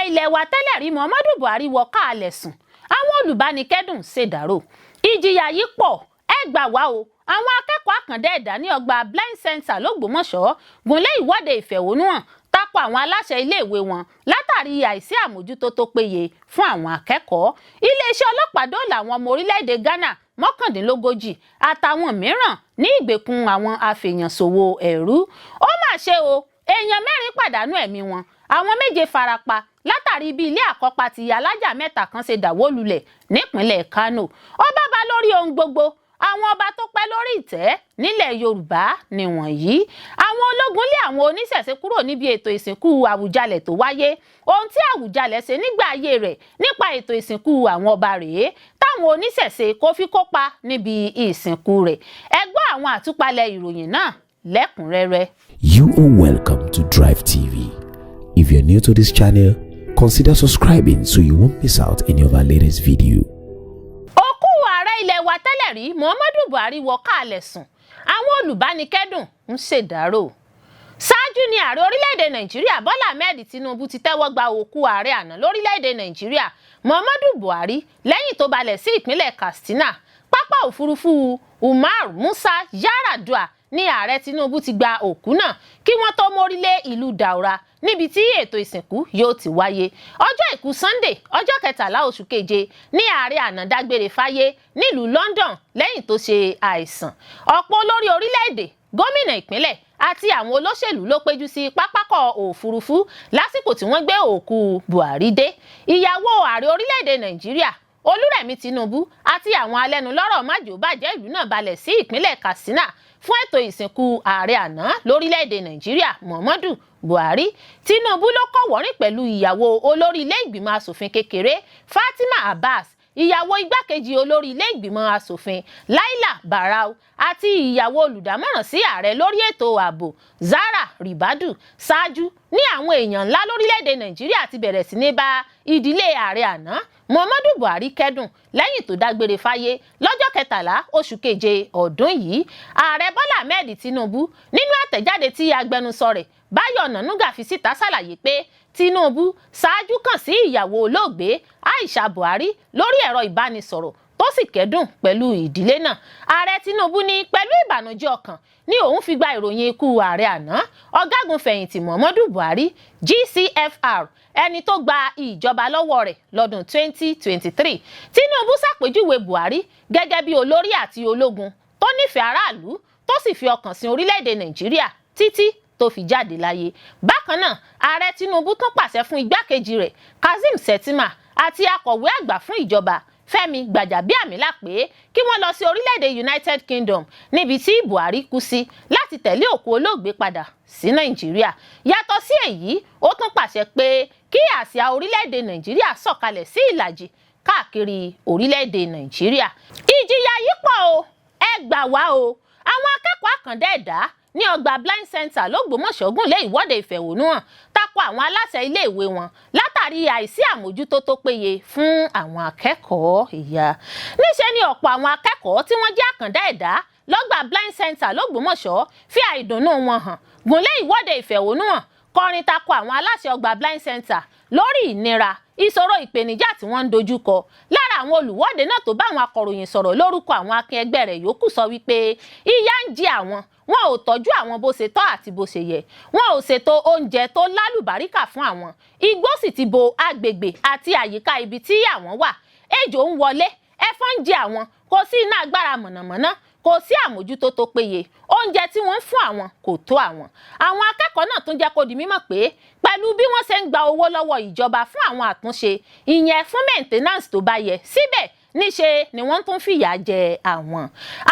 Ilẹ̀ wa tẹ́lẹ̀ rí Muhammadu Buhari wọ káàlẹ̀ sùn, àwọn olùbánikẹ́dùn ṣèdárò. Ìjìyà yìí pọ̀, ẹ gbà wá o. Àwọn akẹ́kọ̀ọ́ àkàndá ẹ̀dá ní ọgbà Blind Center lÓgbómọ̀ṣọ́ gúnlé ìwọ́de ìfẹ̀hónúhàn tako àwọn aláṣẹ iléèwé wọn látàrí àìsí àmójútó tó péye fún àwọn akẹ́kọ̀ọ́. Iléeṣẹ́ ọlọ́pàá dóòlà àwọn ọmọ orílẹ̀-èdè Ghana 39 àtàwọn mìíràn ní ìgbèkùn àwọn afèèyànṣòwò ẹrú. Ó mà ṣe o, èèyàn 4 pàdánù ẹ̀mí wọn, àwọn 7 farapa látàrí bí ilé àkọ́pà ti alájà 3 kan ṣe dàwó lulẹ̀ nípínlẹ̀ Kánò. Ọba bá lórí ohun gbogbo, àwọn ọba tó pẹ́ lórí ìtẹ́ nílẹ̀ Yorùbá nìwọ̀nyí. Àwọn ológun lé àwọn oníṣẹ̀ṣe kúrò níbi ètò ìsìnkú Àwùjalẹ̀ tó wáyé. Ohun tí Àwùjalẹ̀ ṣe nígbà ayé rẹ̀ nípa ètò ìsìnkú àwọn ọba rèé táwọn oníṣẹ̀ṣe kò fi kópa níbi ìsìnkú rẹ̀. Ẹ gbọ́ àwọn àtúpalẹ̀ ìròyìn náà lẹ́kùnrẹ́rẹ́. You are welcome to Drive TV. If you're new to this channel, consider subscribing so you won't miss out any of our latest video. Òkú ààrẹ ilẹ̀ wa tẹ́lẹ̀ rí Muhammadu Buhari wọ káàlẹ̀ sùn, àwọn olùbánikẹ́dùn ń ṣèdárò. Ṣáájú ni ààrẹ orílẹ̀-èdè Nàìjíríà Bọ́lá Ahmed Tinubu ti tẹ́wọ́ gba òkú ààrẹ àná lórílẹ̀-èdè Nàìjíríà Muhammadu Buhari lẹ́yìn tó balẹ̀ sí ìpínlẹ̀ Katsina. Pápá òfurufú Umar Musa Yar'Adua ní ààrẹ Tinubu ti gba òkú náà kí wọ́n tó mórí lé ìlú Daura níbi tí ètò ìsìnkú yóò ti wáyé. Ọjọ́ Àìkú Sunday, ọjọ́ 13 oṣù keje ní ààrẹ àná dágbére fáyé nílùú London lẹ́yìn tó ṣe àìsàn. Ọ̀pọ̀ olórí orílẹ̀-èdè, gómìnà ìpínlẹ̀ àti àwọn olóṣèlú ló péjú sí pápákọ̀ òfurufú lásìkò tí wọ́n gbé òkú Buhari dé. Ìyàwó ààrẹ orílẹ̀-èdè Nàìjíríà Olúrẹ̀mí Tinubu àti àwọn alẹ́nulọ́rọ̀ májòbàjẹ́ ìlú náà balẹ̀ sí ìpínlẹ̀ Katsina fún ètò ìsìnkú ààrẹ àná lórílẹ̀-èdè Nàìjíríà Muhammadu Buhari. Tinubu ló kọ́wọ̀ọ́rìn pẹ̀lú ìyàwó olórí ilé ìgbìmọ̀ asòfin kékeré Fatima Abbas, ìyàwó igbákejì olórí ilé ìgbìmọ̀ asòfin Laila Barau àti ìyàwó olùdámọ̀ràn sí ààrẹ lórí ètò ààbò Zara Ribadu. Ṣáájú ní àwọn èèyàn ńlá lórílẹ̀‐èdè Nàìjíríà ti bẹ̀rẹ̀ sí ní bá ìdílé ààrẹ àná Muhammadu Buhari kẹ́dùn lẹ́yìn tó dágbére fáyé lọ́jọ́ 13 oṣù keje ọdún yìí. Ààrẹ Bọ́lá Ahmed Tinubu, nínú àtẹ̀jáde tí agbẹnusọ rẹ̀ Báyọ̀ Ọ̀nànúgà fi síta, ṣàlàyé pé Tinubu ṣáájú kàn sí ìyàwó olóògbé Aisha Buhari lórí ẹ̀rọ ìbánisọ̀rọ̀, tó sì kẹ́dùn pẹ̀lú ìdílé náà. Ààrẹ Tinubu ní pẹ̀lú ìbànújẹ́ ọkàn ní òun fi gba ìròyìn ikú ààrẹ àná, ọ̀gágun fẹ̀yìntì Muhammadu Buhari GCFR, ẹni tó gba ìjọba lọ́wọ́ rẹ̀ lọ́dún 2023. Tinubu ṣàpèjúwe Buhari gẹ́gẹ́ bí olórí àti ológun tó nífẹ̀ẹ́ aráàlú, tó sì fi ọkàn sí orílẹ̀-èdè Nàìjíríà títí tó fi jáde láyé. Bákan náà, ààrẹ Tinubu tún pàṣẹ fún igbákejì rẹ̀ Kashim Shettima àti akọ̀wé àgbà fún ìjọba Fẹ́mi Gbàjàbíàmílà pé kí wọ́n lọ sí orílẹ̀-èdè United Kingdom níbi tí Buhari kú sí láti tẹ̀lé òkú olóògbé padà sí Nàìjíríà. Yàtọ̀ sí èyí, ó tún pàṣẹ pé kí àsíá orílẹ̀-èdè Nàìjíríà sọ̀kalẹ̀ sí ìlàjì káàkiri orílẹ̀-èdè Nàìjíríà. Ìjìyà yìí pọ̀ o, ẹ gbà wá o. Àwọn akẹ́kọ̀ọ́ àkàndá ẹ̀dá ní ọgbà Blind Center lÓgbómọ̀ṣọ́ gùn lé ìwọ́de ìfẹ̀hónúhàn tako àwọn aláṣẹ iléèwé wọn látàrí àìsí àmójútó tó péye fún àwọn akẹ́kọ̀ọ́. Ìyá níṣẹ́ ni ọ̀pọ̀ àwọn akẹ́kọ̀ọ́ tí wọ́n jẹ́ àkàndá ẹ̀dá lọ́gbà Blind Center lÓgbómọ̀ṣọ́ fi àìdùnnú wọn hàn, gùnlé ìwọ́de ìfẹ̀hónúhàn, kọrin tako àwọn aláṣẹ ọgbà Blind Center lórí ìnira, ìṣòro, ìpèníjà tí wọ́n ń dojú kọ. Lára àwọn olùwọ́de náà tó bá àwọn akọ̀ròyìn sọ̀rọ̀ lórúkọ àwọn akin ẹgbẹ́ rẹ̀ yòókù sọ wípé ìyà ń jẹ àwọn, wọn ò tọ́jú àwọn bó ṣe tọ́ àti bó ṣe yẹ, wọn ò ṣètò oúnjẹ tó lálùbáríkà fún àwọn, igbó sì ti bo agbègbè àti àyíká ibi tí àwọn wà, ejò ń wọlé, ẹ̀fọn ń jẹ àwọn, kò sí iná agbára mọ̀nàmọ́ná, kò sí àmójútó tó péye, oúnjẹ tí wọ́n ń fún àwọn kò tó àwọn. Àwọn akẹ́kọ̀ọ́ náà tún jẹ́ kó di mímọ̀ pé pẹ̀lú bí wọ́n ṣe ń gba owó lọ́wọ́ ìjọba fún àwọn àtúnṣe, ìyẹn fún maintenance tó bá yẹ, síbẹ̀ níṣe ni wọ́n tún fìyà jẹ àwọn.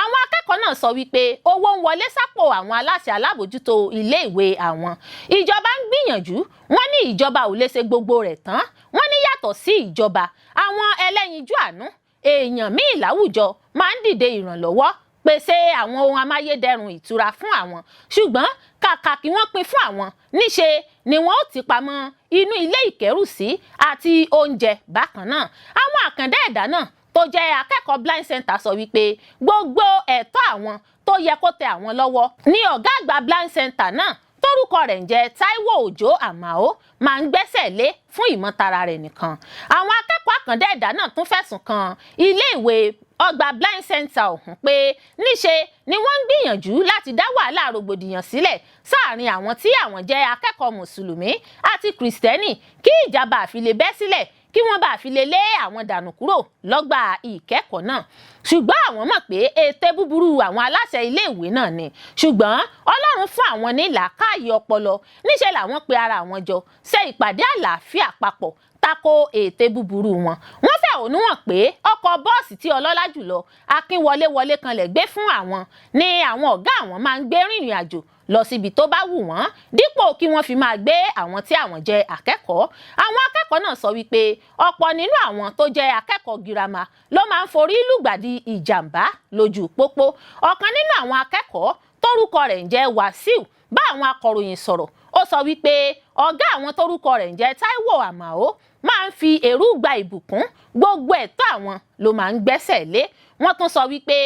Àwọn akẹ́kọ̀ọ́ náà sọ wípé owó ń wọlé sápò àwọn aláṣẹ alábòjútó iléèwé àwọn, ìjọba ń gbìyànjú. Wọ́n ní ìjọba ò lè ṣe gbogbo rẹ̀ tán. Wọ́n ní yàtọ̀ sí ìjọba, àwọn ẹlẹ́yinjú àánú èèyàn míì láwùjọ máa ń dìde ìrànlọ́wọ́, pèsè àwọn ohun amáyédẹrùn ìtura fún àwọn, ṣùgbọ́n kàkà kí wọ́n pín fún àwọn, níṣe ni wọ́n ó ti pamọ́ inú ilé ìkẹ́rùsí àti oúnjẹ. Bákan náà, àwọn àkàndá ẹ̀dá náà tó jẹ́ akẹ́kọ̀ọ́ Blind Center sọ wípé gbogbo ẹ̀tọ́ àwọn tó yẹ kó tẹ àwọn lọ́wọ́ ní ọ̀gá àgbà Blind Center náà Tórúkọ rẹ̀ ń jẹ́ Táíwò Òjó Àmàó máa ń gbẹ́sẹ̀ lé fún ìmọ̀tara rẹ̀ nìkan. Àwọn akẹ́kọ̀ọ́ àkàndá ẹ̀dá náà tún fẹ̀sùn kan iléèwé ọgbà Blind Center ọ̀hún pé níṣe ni wọ́n ń gbìyànjú láti dá wàhálà rògbòdìyàn sílẹ̀ sáàrin àwọn tí àwọn jẹ́ akẹ́kọ̀ọ́ mùsùlùmí àti kìrìsìtẹ́nì, kí ìjà bá fi lè bẹ́ sílẹ̀, kí wọ́n bá fi lè lé àwọn dànù kúrò lọ́gbà ìkẹ́kọ̀ọ́ náà. Ṣùgbọ́n àwọn mọ̀ pé ète búburú àwọn aláṣẹ iléèwé náà ni, ṣùgbọ́n Ọlọ́run fún àwọn ní làákàyè ọpọlọ. Níṣẹ́ làwọn pe ara àwọn jọ ṣe ìpàdé àlàáfíà papọ̀ tako ète búburú wọn. Wọ́n fẹ̀hónú hàn pé ọkọ̀ bọ́ọ̀sì tí ọlọ́lá jùlọ Akínwọlé wọlé kanlẹ̀ gbé fún àwọn ni àwọn ọ̀gá àwọn máa ń gbé rìnrìn àjò lọ síbi tó bá wù wọ́n, dípò kí wọ́n fi máa gbé àwọn tí àwọn jẹ́ akẹ́kọ̀ọ́. Àwọn akẹ́kọ̀ọ́ náà sọ wípé ọ̀pọ̀ nínú àwọn tó jẹ́ akẹ́kọ̀ọ́ girama ló máa ń forí lùgbàdì ìjàmbá lójú pópó. Ọ̀kan nínú àwọn akẹ́kọ̀ọ́ tórúkọ rẹ̀ ń jẹ́ Wàsíù bá àwọn akọ̀ròyìn sọ̀rọ̀. Ó sọ wípé ọ̀gá àwọn tórúkọ rẹ̀ ń jẹ́ Táíwò Àmàó máa ń fi èrú gba ìbùkún, gbogbo ẹ̀tọ́ àwọn ló máa ń gbẹ́sẹ̀ lé. Wọ́n tún sọ wípé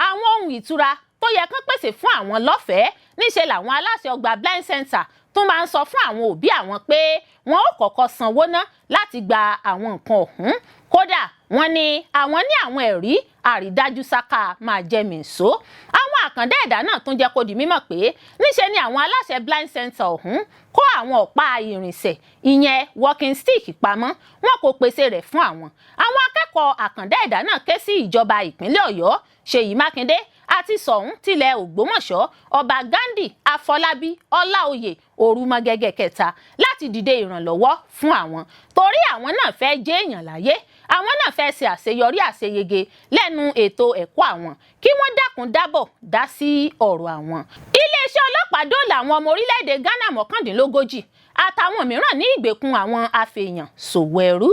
àwọn ohun ìtura tó yẹ kán pèsè fún àwọn lọ́fẹ̀ẹ́, níṣe làwọn aláṣẹ ọgbà Blind Center tún máa ń sọ fún àwọn òbí àwọn pé wọn ó kọ́kọ́ sanwó ná láti gba àwọn nǹkan ọ̀hún. Kódà wọ́n ní àwọn ní àwọn ẹ̀rí àrídájú sáká máa jẹ́ mìíṣó. Àwọn àkàndá ẹ̀dá náà tún jẹ́ kó di mímọ̀ pé níṣe ni àwọn aláṣẹ Blind Center ọ̀hún kó àwọn ọ̀pá ìrìnsẹ̀, ìyẹn walking stick, pamọ́, wọn kò pèsè rẹ̀ fún àwọn. Àwọn akẹ́kọ̀ọ́ àkàndá ẹ̀dá náà ké sí ìjọba ìpínlẹ̀ Ọ̀yọ́ Ṣèyí Mákindé àti Ṣọ̀ún tilẹ̀ Ògbómọ̀ṣọ́ Ọba Ghandi Afọlábí Ọláoyè Òrùmọgẹ́gẹ́ kẹta láti dìde ìrànlọ́wọ́ fún àwọn, torí àwọn náà fẹ́ jẹ́ èèyàn láyé, àwọn náà fẹ́ ṣe àṣeyọrí àṣeyege lẹ́nu ètò ẹ̀kọ́ àwọn, kí wọ́n dákun dábọ̀ dá sí ọ̀rọ̀ àwọn. Iléeṣẹ́ ọlọ́pàá dóòlà àwọn ọmọ orílẹ̀-èdè Ghana 39 àtàwọn mìíràn ní ìgbèkùn àwọn afèèyàn ṣòwò ẹrú.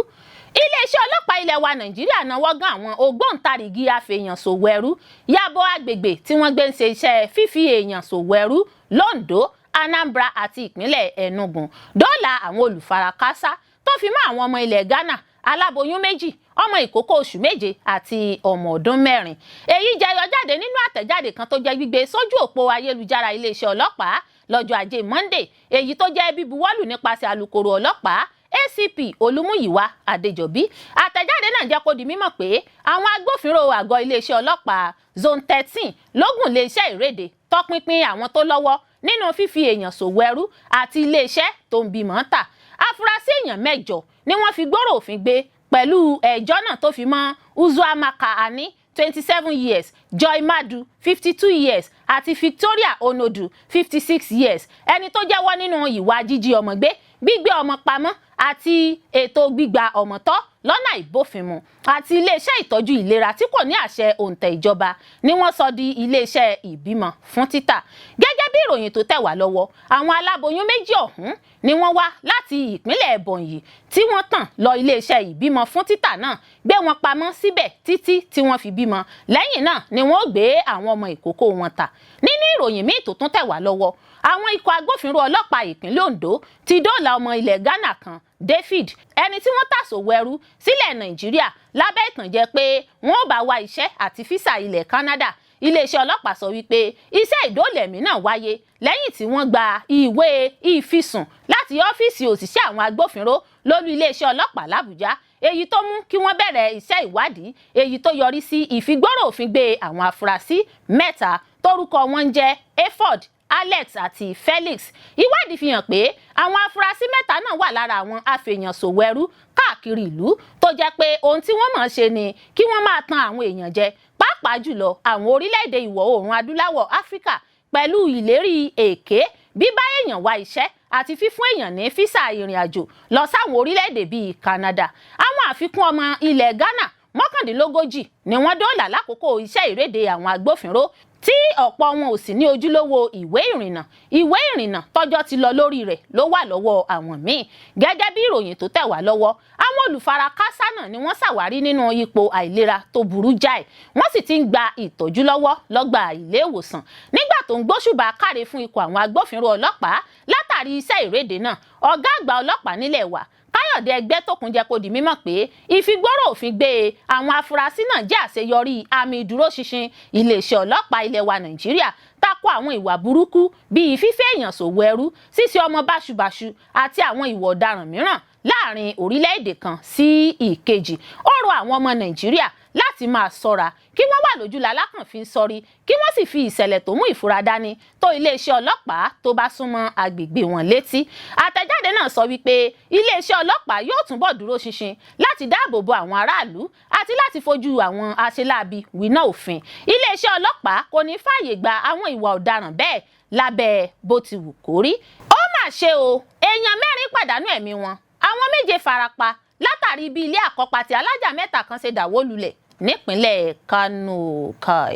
Iléeṣẹ́ ọlọ́pàá ilẹ̀ wa Nàìjíríà náwó gan àwọn ògbóǹtarìgì afèèyàn ṣòwò ẹrú yàbọ̀ agbègbè tí wọ́n gbé ń ṣe iṣẹ́ fífi èèyàn ṣòwò ẹrú l'Ondo, Anambra àti ìpínlẹ̀ Enugu, dóòlà àwọn olùfarakásá tó fi mọ́ àwọn ọmọ ilẹ̀ Ghana aláboyún 2, ọmọ ìkókó oṣù 7 àti ọmọ ọdún 4. Èyí jẹyọ jáde nínú àtẹ̀jáde kan tó jẹ́ gbígbé sójú òpó ayélujára iléeṣẹ́ ọlọ́pàá lọ́jọ́ ajé Monday, èyí tó jẹ́ bíbuwọ́lù nípasẹ̀ alukoro ọlọ́pàá ACP Olúmúyìwá Adéjọbí. Àtẹ̀jáde náà jẹ́ kó di mímọ̀ pé àwọn agbófinró àgọ́ iléeṣẹ́ ọlọ́pàá Zone 13 lógùn iléeṣẹ́ ìréde tọpinpin àwọn tó lọ́wọ́ nínú fífi èèyàn ṣòwò ẹrú àti iléeṣẹ́ tó ń bímọ tà. Afurasí èèyàn 8 ni wọ́n fi gbọ́rọ̀ òfin gbé pẹ̀lú ẹjọ́ náà, tó fi mọ́ Uzoamaka Ani, 27 years, Joy Madu, 52 years, àti Victoria Onodu, 56 years, ẹni tó jẹ́wọ́ nínú ìwà jíjí ọmọ gbé, gbígbé ọmọ pamọ́ àti ètò gbígba ọmọ tọ́ lọ́nà ìbófinmu, àti iléeṣẹ́ ìtọ́jú ìlera tí kò ní àṣẹ òǹtẹ̀ ìjọba ni wọ́n sọ di iléeṣẹ́ ìbímọ fún títà. Gẹ́gẹ́ bí ìròyìn tó tẹ̀ wá lọ́wọ́, àwọn aláboyún 2 ọ̀hún ni wọ́n wá láti ìpínlẹ̀ Ebonyi tí wọ́n tàn lọ iléeṣẹ́ ìbímọ fún títà náà, gbé wọn pamọ́ síbẹ̀ títí tí wọ́n fi bímọ. Lẹ́yìn náà ni wọ́n ó gbé àwọn ọmọ ìkókó wọn tà. Nínú ìròyìn míì tó tún tẹ̀ wá lọ́wọ́, àwọn ikọ̀ agbófinró ọlọ́pàá ìpínlẹ̀ Ondo ti dóòlà ọmọ ilẹ̀ Ghana kan, David, ẹni tí wọ́n tà sòwò ẹrú sílẹ̀ Nàìjíríà lábẹ́ ìtànjẹ pé wọ́n ó bá wá iṣẹ́ àti físà ilẹ̀ Canada. Iléeṣẹ́ ọlọ́pàá sọ wípé iṣẹ́ ìdóòlẹ̀mí náà wáyé lẹ́yìn tí wọ́n gba ìwé ìfisùn láti ọ́fíìsì òṣìṣẹ́ àwọn agbófinró lólú iléeṣẹ́ ọlọ́pàá l'Àbújá, èyí tó mú kí wọ́n bẹ̀rẹ̀ iṣẹ́ ìwádìí, èyí tó yọrí sí ìfigbọ́rọ̀ òfin gbé àwọn afurasí 3 tórúkọ wọn ń jẹ́ Efod, Alex àti Felix. Ìwádìí fi hàn pé àwọn afurasí 3 náà wà lára àwọn afèèyàn-ṣòwò ẹrú káàkiri ìlú, tó jẹ́ pé ohun tí wọ́n mọ̀ ṣe ni kí wọ́n máa tan àwọn èèyàn jẹ, pàápàá jùlọ àwọn orílẹ̀-èdè ìwọ̀ oòrùn adúláwọ̀ Áfíríkà, pẹ̀lú ìlérí èké bíbá èèyàn wá iṣẹ́ àti fífún èèyàn ní físà ìrìn àjò lọ sáwọn orílẹ̀-èdè bíi Canada. Àwọn àfikún ọmọ ilẹ̀ Ghana 39 ni wọ́n dóòlà lákòókò iṣẹ́ ìréde àwọn agbófinró, tí ọ̀pọ̀ wọn ò sì ní ojúlówó ìwé ìrìnnà. Ìwé ìrìnnà tọ́jọ́ ti lọ lórí rẹ̀ ló wà lọ́wọ́ àwọn míì. Gẹ́gẹ́ bí ìròyìn tó tẹ̀ wá lọ́wọ́, àwọn olùfarakásá náà ni wọ́n ṣàwárí nínú ipò àìlera tó burú jáì, wọ́n sì ti ń gba ìtọ́jú lọ́wọ́ lọ́gbà ilé ìwòsàn. Nígbà tó ń gbóṣùbà káre fún ikọ̀ àwọn agbófinró ọlọ́pàá látàrí iṣẹ́ ìréde náà, ọ̀gá àgbà ọlọ́pàá nílẹ̀ wa Káyọ̀dé Káyọ̀dé Ẹgbẹ́tókun jẹ́ kó di mímọ̀ pé ìfigbóró òfin gbé àwọn afurasí náà jẹ́ àṣeyọrí àmì ìdúróṣinṣin iléeṣẹ́ ọlọ́pàá ilẹ̀ wa Nàìjíríà tako àwọn ìwà burúkú bíi fífẹ́ èèyàn ṣòwò ẹrú, ṣíṣe ọmọ báṣubàṣu àti àwọn ìwà ọ̀daràn mìíràn láàrin orílẹ̀-èdè kan sí ìkejì. Ó rọ àwọn ọmọ Nàìjíríà láti máa ṣọ́ra, kí wọ́n wà lójú lalákàn fi ń sọrí, kí wọ́n sì fi ìṣẹ̀lẹ̀ tó mú ìfura dání tó iléeṣẹ́ ọlọ́pàá tó bá súnmọ́ agbègbè wọn létí. Àtẹ̀jáde náà sọ wípé iléeṣẹ́ ọlọ́pàá yóò túbọ̀ dúró ṣinṣin láti dáàbò bo àwọn aráàlú àti láti fojú àwọn aṣeláabi winá òfin. Iléeṣẹ́ ọlọ́pàá kò ní fààyè gba àwọn ìwà ọ̀daràn bẹ́ẹ̀ lábẹ́ bó ti wù kó rí. Ó mà ṣe o, èèyàn 4 pàdánù ẹ̀mí wọn, àwọn 7 farapa látàrí bí ilé àkọ́pàtì alájà 3 kan ṣe dàwó lulẹ̀ nípínlẹ̀ Kánò. Kai,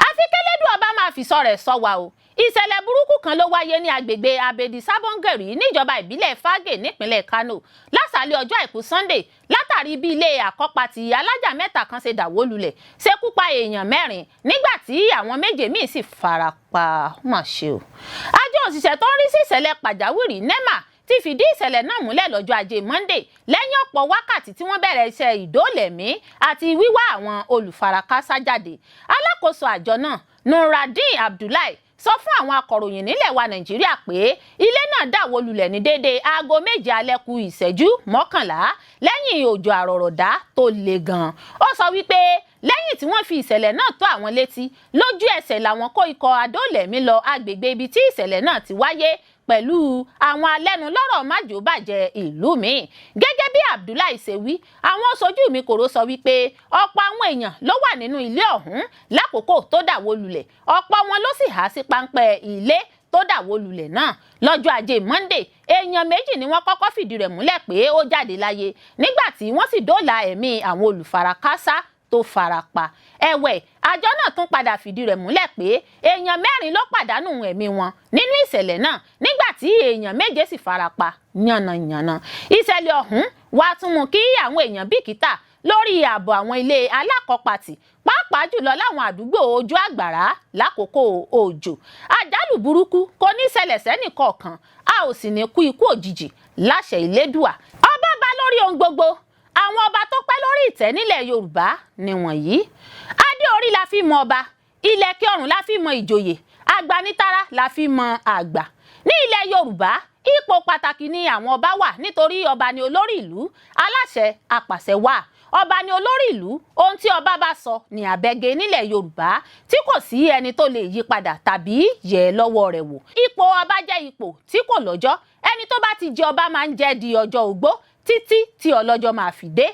àfi kẹlẹ́dùn ọba máa fi sọ rẹ̀ sọ wa o. Ìṣẹ̀lẹ̀ burúkú kan ló wáyé ní agbègbè Abedi Sabongeri níjọba ìbílẹ̀ Fage nípínlẹ̀ Kano lásàálẹ̀ ọjọ́ àìkú Sunday látàrí bí ilé àkọ́pàtì alájà 3 kan ṣe dàwó lulẹ̀ ṣekú pa èèyàn 4 nígbà tí àwọn 7 míì sì fara pa. Mà ṣe o. Àjọ òṣìṣẹ́ tó ń rí sí ìṣẹ̀lẹ̀ pàjáwìrì NEMA ti fìdí ìṣẹ̀lẹ̀ náà múlẹ̀ lọ́jọ́ ajé Monday lẹ́yìn ọ̀pọ̀ wákàtí tí wọ́n bẹ̀rẹ̀ iṣẹ́ ìdóòlẹ̀mí àti wíwá àwọn olùfarakásá jáde. Alákòóso àjọ náà, Nuradeen Abdullahi, sọ fún àwọn akọ̀ròyìn nílẹ̀ wa Nàìjíríà pé ilé náà dàwó lulẹ̀ ní déédéé aago 7 alẹ́ kù ìṣẹ́jú 11 lẹ́yìn òjò àrọ̀rọ̀dá tó le gan-an. Ó sọ wípé lẹ́yìn tí wọ́n fi ìṣẹ̀lẹ̀ náà tó àwọn létí, lójú ẹsẹ̀ làwọn kó ikọ̀ adóòlẹ̀mí lọ agbègbè ibi tí ìṣẹ̀lẹ̀ náà ti wáyé pẹ̀lú àwọn alẹ́nulọ́rọ̀ májòbàjẹ́ ìlú míì. Gẹ́gẹ́ bí Abdullahi ṣe wí, àwọn sojú mi kòró sọ wípé ọ̀pọ̀ àwọn èèyàn ló wà nínú ilé ọ̀hún lákòókò tó dàwó lulẹ̀, ọ̀pọ̀ wọn ló sì há sí páńpẹ́ ilé tó dàwó lulẹ̀ náà. Lọ́jọ́ ajé Monday, èèyàn 2 ni wọ́n kọ́kọ́ fìdí rẹ̀ múlẹ̀ pé ó jáde láyé nígbà tí wọ́n sì dóòlà ẹ̀mí àwọn olùfarakásá tó farapa. Ẹ̀wẹ̀, àjọ náà tún padà fìdí rẹ̀ múlẹ̀ pé èèyàn 4 ló pàdánù ẹ̀mí wọn nínú ìṣẹ̀lẹ̀ náà nígbà tí èèyàn 7 sì farapa yànnàyànnà. Ìṣẹ̀lẹ̀ ọ̀hún wá tún mú kí àwọn èèyàn bìkítà lórí ààbò àwọn ilé alákọ̀ọ́pàtì, pàápàá jùlọ láwọn àdúgbò ojú àgbàrá lákòókò òjò. Àjálù burúkú kò ní ṣẹlẹ̀ sẹ́nì kọ̀ọ̀kan, a ò sì ní kú ikú òjijì láṣẹ Ìlédùà. Ọba bá lórí ohun gbogbo. Àwọn ọba tó pẹ́ lórí ìtẹ́ nílẹ̀ Yorùbá nìwọ̀nyí. Adé orí la fi mọ ọba, ìlẹ̀kẹ̀ ọrùn la fi mọ ìjòyè, agbanitara la fi mọ àgbà. Ní ilẹ̀ Yorùbá, ipò pàtàkì ni àwọn ọba wà nítorí ọba ni olórí ìlú, aláṣẹ apàṣẹ wà. Ọba ni olórí ìlú, ohun tí ọba bá sọ ní àbẹ̀gẹ nílẹ̀ Yorùbá tí kò sí ẹni tó lè yí padà tàbí yẹ̀ lọ́wọ́ rẹ̀ wò. Ipò ọba jẹ́ ipò tí kò lọ́jọ́, ẹni tó bá ti jẹ ọba máa ń jẹ di ọjọ́ ogbó títí tí ọlọ́jọ́ máa fi dé.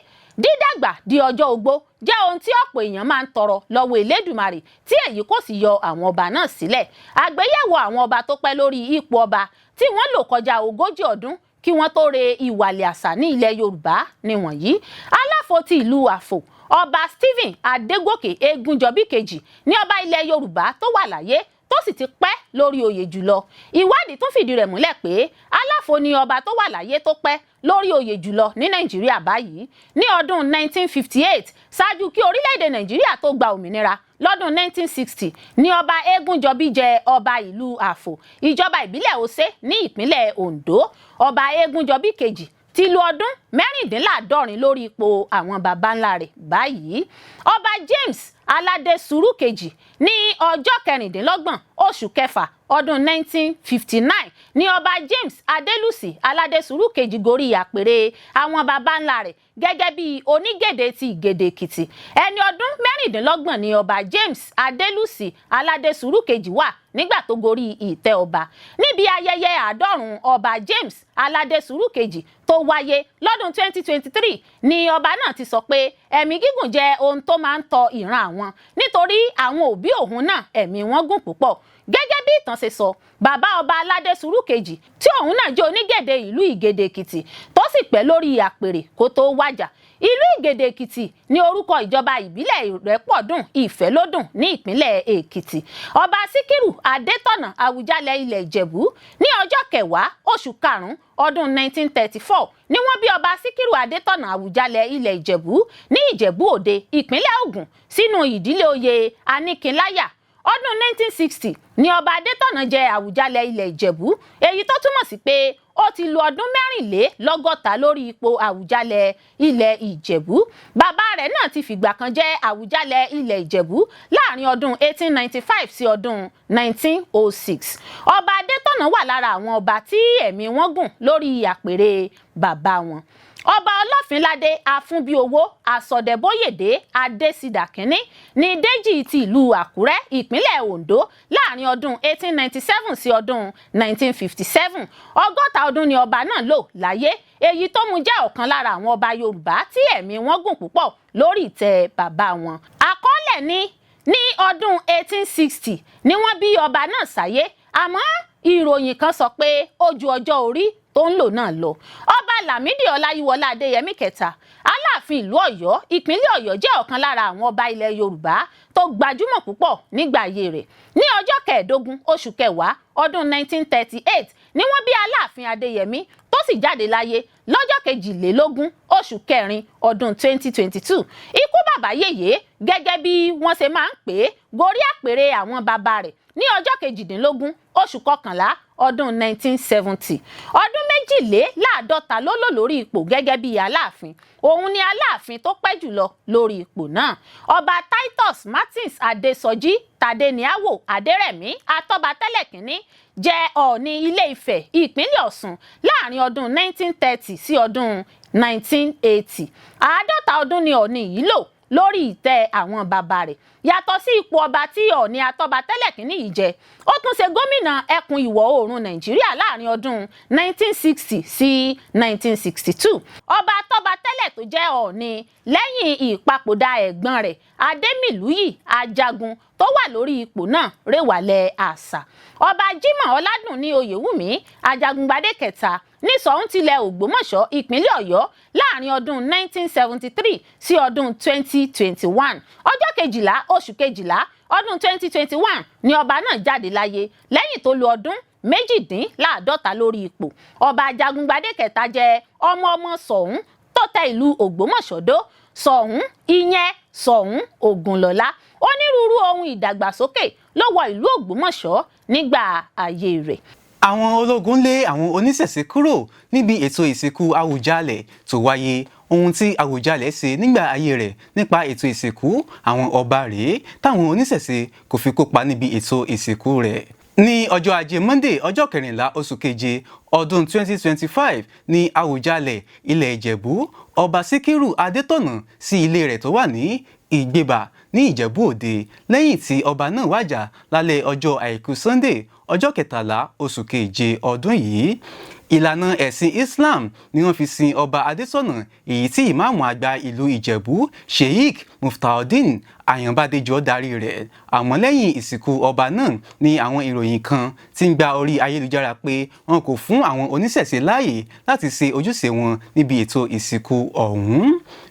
Dídàgbà di ọjọ́ ogbó jẹ́ ohun tí ọ̀pọ̀ èèyàn máa ń tọrọ lọ́wọ́ Elédùmarè tí èyí kò sì yọ àwọn ọba náà sílẹ̀. Àgbéyẹ̀wò àwọn ọba tó pẹ́ lórí ipò ọba tí wọ́n lò kọjá 40 ọdún kí wọ́n tó re ìwàlẹ̀ àṣà ní ilẹ̀ Yorùbá nìwọ̀nyí. Aláfo ti ìlú Àfò, ọba Stephen Adégòkè Egúnjọbí kejì ní ọba ilẹ̀ Yorùbá tó wà láyé tó sì ti pẹ́ lórí oyè jùlọ. Ìwádìí tún fìdí rẹ̀ múlẹ̀ pé Aláfo ni ọba tó wà láyé tó pẹ́ lórí oyè jùlọ ní Nàìjíríà báyìí. Ní ọdún 1958, ṣáájú kí orílẹ̀-èdè Nàìjíríà tó gba òmìnira lọ́dún 1960, ní ọba Egúnjọbí jẹ ọba ìlú Àfò, ìjọba ìbílẹ̀ Ose ní ìpínlẹ̀ Ondo. Ọba Egúnjọbí kejì ti lu ọdún 46 lórí ipò àwọn baba ńlá rẹ̀ báyìí. Ọba James Aládé Sùúrù kejì ní ọjọ́ 26 oṣù kẹfà ọdún 1959 ní ọba James Adélùsì Aládé Sùúrù kejì gorí àpèrè àwọn baba ńlá rẹ̀ gẹ́gẹ́ bí onígèdè ti Ìgèdè Èkìtì. Ẹni ọdún 26 ní ọba James Adélùsì Aládé Sùúrù kejì wà nígbà tó gorí ìtẹ́ ọba. Níbi ayẹyẹ 90 ọba James Aládé Sùúrù kejì tó wáyé lọ́dún 2023 ni ọba náà ti sọ pé ẹ̀mí gígùn jẹ́ ohun tó máa ń tọ ìran àwọn nítorí àwọn òbí òun náà ẹ̀mí wọn gùn púpọ̀. Gẹ́gẹ́ bí ìtàn ṣe sọ, bàbá ọba Aládé Sùúrù kejì tí òun náà jẹ́ onígèdè ìlú Ìgèdè Èkìtì tó sì pẹ́ lórí àpèrè kó tó wájà. Ìlú Ìgèdè Èkìtì ní orúkọ ìjọba ìbílẹ̀ Ìrẹ́pọ̀dùn Ìfẹ́lódùn ní ìpínlẹ̀ Èkìtì. Ọba Síkírù Adétọ̀nà Àwùjalẹ̀ ilẹ̀ Ìjẹ̀bú ní ọjọ́ kẹwàá oṣù karùn-ún ọdún 1934 ni wọ́n bí ọba Síkírù Adétọ̀nà Àwùjalẹ̀ ilẹ̀ Ìjẹ̀bú ní Ìjẹ̀bú Òde, ìpínlẹ̀ Ògùn, sínú ìdílé oyè Aníkínláyà. Ọdún 1960 ni Ọba Adétọ̀nà jẹ Àwùjalẹ̀ ilẹ̀ Ìjẹ̀bú, èyí tó túmọ̀ sí pé ó ti lo ọdún 64 lórí ipò Àwùjalẹ̀ ilẹ̀ Ìjẹ̀bú. Bàbá rẹ̀ náà ti fìgbà kan jẹ́ Àwùjalẹ̀ ilẹ̀ Ìjẹ̀bú láàrin ọdún 1895 sí ọdún 1906. Ọba Adétọ̀nà wà lára àwọn ọba tí ẹ̀mí wọn gùn lórí àpèrè bàbá wọn. Ọba Ọlọ́fínládé Afúnbíowó Àsọdẹ̀bóyèdè Adésídà Kínní ní Déjì ti ìlú Àkúrẹ́, ìpínlẹ̀ Ondo, láàrin ọdún 1897 sí ọdún 1957. 60 ọdún ni ọba náà lò láyé, èyí tó mú jẹ́ ọ̀kan lára àwọn ọba Yorùbá tí ẹ̀mí wọn gùn púpọ̀ lórí ìtẹ́ bàbá wọn. Àkọọ́lẹ̀ ní ọdún 1860 ni wọ́n bí ọba náà sáyé, àmọ́ ìròyìn kan sọ pé ó ju ọjọ́ orí tó ń lò náà lọ. Ọba Lámìdí Ọláyíwọlá Adéyẹmí kẹta, Aláàfin ìlú Ọ̀yọ́, ìpínlẹ̀ Ọ̀yọ́, jẹ́ ọ̀kan lára àwọn ọba ilẹ̀ Yorùbá tó gbajúmọ̀ púpọ̀ nígbà ayé rẹ̀. Ní ọjọ́ 15 oṣù kẹwàá ọdún 1938 ni wọ́n bí Aláàfin Adéyẹmí, tó sì jáde láyé lọ́jọ́ 22 oṣù kẹrin ọdún 2022. Ikú bàbá yèyé, gẹ́gẹ́ bí wọ́n ṣe máa ń pè é, gorí àpèrè àwọn bàbá rẹ̀ ní ọjọ́ 18 oṣù kọkànlá ọdún 1970. Ọdún 52 ló lò lórí ipò gẹ́gẹ́ bí Aláàfin. Òun ni Aláàfin tó pẹ́ jùlọ lórí ipò náà. Ọba Titus Martins Adésọjí Tàdéníàwò Adérẹ̀mí Atọ́ba tẹ́lẹ̀ kínní jẹ́ Ọọ̀ni Ilé Ifẹ̀, ìpínlẹ̀ Ọ̀ṣun, láàrin ọdún 1930 sí ọdún 1980. 50 ọdún ni Ọọ̀ni yìí lò lórí ìtẹ́ àwọn bàbá rẹ̀. Yàtọ̀ sí ipò ọba tí Ọọ̀ni Atọ́ba tẹ́lẹ̀ kínní yìí jẹ, ó tún ṣe gómìnà ẹkùn ìwọ̀ oòrùn Nàìjíríà láàrin ọdún 1960 sí 1962. Ọba Atọ́ba tẹ́lẹ̀ tó jẹ́ Ọọ̀ni lẹ́yìn ìpapòdà ẹ̀gbọ́n rẹ̀ Adémìlúyì Ajagun tó wà lórí ipò náà rèwàlẹ̀ àṣà. Ọba Jimoh Ọládùnní Oyèwùmí Ajagungbadé kẹta ní Ṣọ̀ún tilẹ̀ Ògbómọ̀ṣọ́, ìpínlẹ̀ Ọ̀yọ́, láàrin ọdún 1973 sí ọdún 2021. Ọjọ́ 12 oṣù kejìlá ọdún 2021 ni ọba náà jáde láyé lẹ́yìn tó lo ọdún 48 lórí ipò. Ọba Ajagungbadé kẹta jẹ́ ọmọ ọmọ Ṣọ̀ún tó tẹ ìlú Ògbómọ̀ṣọ́ dó, Ṣọ̀ún ìyẹn Ṣọ̀ún Ògúnlọ́lá. Onírúurú ohun ìdàgbàsókè ló wọ ìlú Ògbómọ̀ṣọ́ nígbà ayé rẹ̀. Àwọn ológun lé àwọn oníṣẹ̀ṣe kúrò níbi ètò ìsìnkú Àwùjalẹ̀ tó wáyé. Ohun tí Àwùjalẹ̀ ṣe nígbà ayé rẹ̀ nípa ètò ìsìnkú àwọn ọba rèé táwọn oníṣẹ̀ṣe kò fi kópa níbi ètò ìsìnkú rẹ̀. Ní ọjọ́ Ajé Monday, ọjọ́ 14 oṣù keje ọdún 2025 ní Àwùjalẹ̀ ilẹ̀ Ìjẹ̀bú, Ọba Síkírù Adétọ̀nà, sí ilé rẹ̀ tó wà ní Ìgbébà ní Ìjẹ̀bú Òde, lẹ́yìn tí ọba náà wàjà lálẹ́ ọjọ́ Àìkú Sunday, ọjọ́ 13 oṣù keje ọdún yìí. Ìlànà ẹ̀sìn Islam ni wọ́n fi sin Ọba Adétọ̀nà, èyí tí ìmáàmù àgbà ìlú Ìjẹ̀bú, Sheikh Muftaudeen Àyànbádéjọ, darí rẹ̀. Àmọ́ lẹ́yìn ìsìnkú ọba náà ni àwọn ìròyìn kan ti ń gba orí ayélujára pé wọn kò fún àwọn oníṣẹ̀ṣe láàyè láti ṣe ojúṣe wọn níbi ètò ìsìnkú ọ̀hún.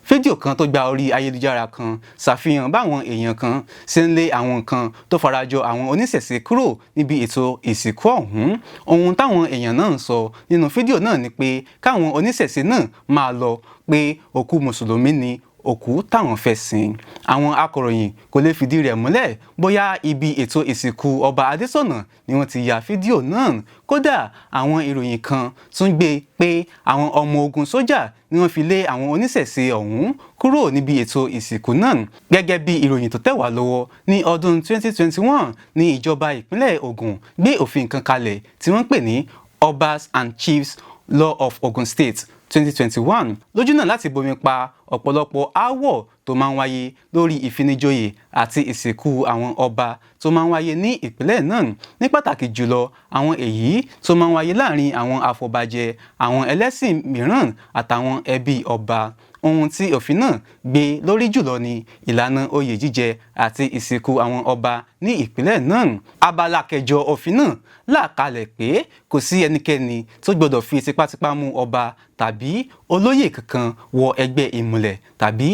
Fídíò kan tó gba orí ayélujára kan ṣàfihàn báwọn èèyàn kan ṣe ń lé àwọn kan tó farajọ àwọn oníṣẹ̀ṣe kúrò níbi ètò ìsìnkú ọ̀hún. Ohun táwọn èèyàn náà ń sọ nínú fídíò náà ni pé káwọn oníṣẹ̀ṣe náà máa lọ, pé òkú mùsùlùmí ni òkú táwọn fẹ́ sin. Àwọn akọ̀ròyìn kò lè fìdí rẹ̀ múlẹ̀ bóyá ibi ètò ìsìnkú Ọba Adésọ̀nà ni wọ́n ti ya fídíò náà. Kódà, àwọn ìròyìn kan tún gbé pé àwọn ọmọ ogun sójà ni wọ́n fi lé àwọn oníṣẹ̀ṣe ọ̀hún kúrò níbi ètò ìsìnkú náà. Gẹ́gẹ́ bí ìròyìn tó tẹ̀ wá lọ́wọ́, ní ọdún 2021 ní ìjọba ìpínlẹ̀ Ògùn gbé òfin kan kalẹ̀ tí wọ́n pè ní Obas and Chiefs Law of Ogun State 2021, lójúnà láti bomi pa ọ̀pọ̀lọpọ̀ aáwọ̀ tó máa ń wáyé lórí ìfinijoyè àti ìsìnkú àwọn ọba tó máa ń wáyé ní ìpínlẹ̀ náà, ní pàtàkì jùlọ àwọn èyí tó máa ń wáyé láàrin àwọn afọbajẹ, àwọn ẹlẹ́sìn mìíràn àtàwọn ẹbí ọba. Ohun tí òfin náà gbé lórí jùlọ ni ìlànà oyè jíjẹ àti ìsìnkú àwọn ọba ní ìpínlẹ̀ náà. Abala kẹjọ òfin náà là kalẹ̀ pé kò sí ẹnikẹ́ni tó gbọdọ̀ fi tipátipá mú ọba tàbí olóyè kankan wọ ẹgbẹ́ ìmùlẹ̀ tàbí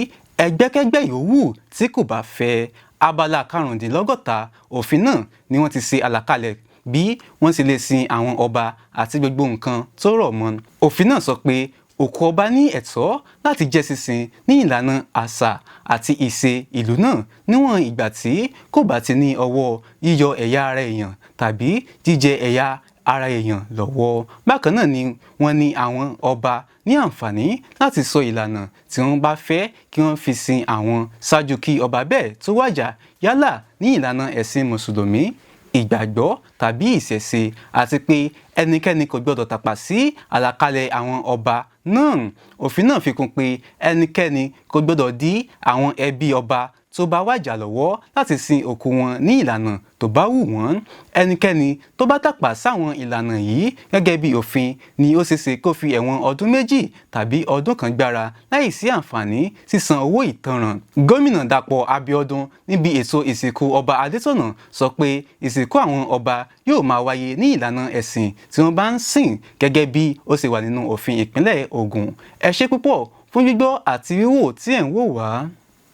ẹgbẹ́kẹ́gbẹ́ yòówù tí kò bá fẹ́. Abala 65 òfin náà ni wọ́n ti ṣe àlàkalẹ̀ bí wọ́n ti lè sin àwọn ọba àti gbogbo nǹkan tó rọ̀ mọ́. Òfin náà sọ pé Òkú ọba ní ẹ̀tọ́ láti jẹ́ sísin ní ìlànà àṣà àti ìṣe ìlú náà níwọ̀n ìgbà tí kò bá ti ní ọwọ́ yíyọ ẹ̀yà ara èèyàn tàbí jíjẹ ẹ̀yà ara èèyàn lọ́wọ́. Bákan náà ni wọ́n ní àwọn ọba ní àǹfààní láti sọ ìlànà tí wọ́n bá fẹ́ kí wọ́n fi sin àwọn ṣáájú kí ọba bẹ́ẹ̀ tó wàjà, yálà ní ìlànà ẹ̀sìn Mùsùlùmí, ìgbàgbọ́ tàbí ìṣẹ̀ṣe, àti pé ẹnikẹ́ni kò gbọdọ̀ tàpá sí àlàkalẹ̀ àwọn ọba náà. Òfin náà fi kún pé ẹnikẹ́ni kò gbọdọ̀ dí àwọn ẹbí ọba tó bá wàjà lọ́wọ́ láti sin òkú wọn ní ìlànà tó bá wù wọ́n. Ẹnikẹ́ni tó bá tàpá sáwọn ìlànà yìí gẹ́gẹ́ bí òfin ni ó ṣeéṣe kó fi ẹ̀wọ̀n ọdún 2 tàbí ọdún 1 gbára láì sí àǹfààní sísan owó ìtanràn. Gómìnà Dàpọ̀ Abíọ́dún níbi ètò ìsìnkú Ọba Adétọ̀nà sọ pé ìsìnkú àwọn ọba yóò máa wáyé ní ìlànà ẹ̀sìn tí wọ́n bá ń sìn gẹ́gẹ́ bí ó ṣe wà nínú òfin ìpínlẹ̀ Ògùn. Ẹ ṣé púpọ̀ fún gbígbọ́ àti wíwò tí ẹ̀ ń wò wá.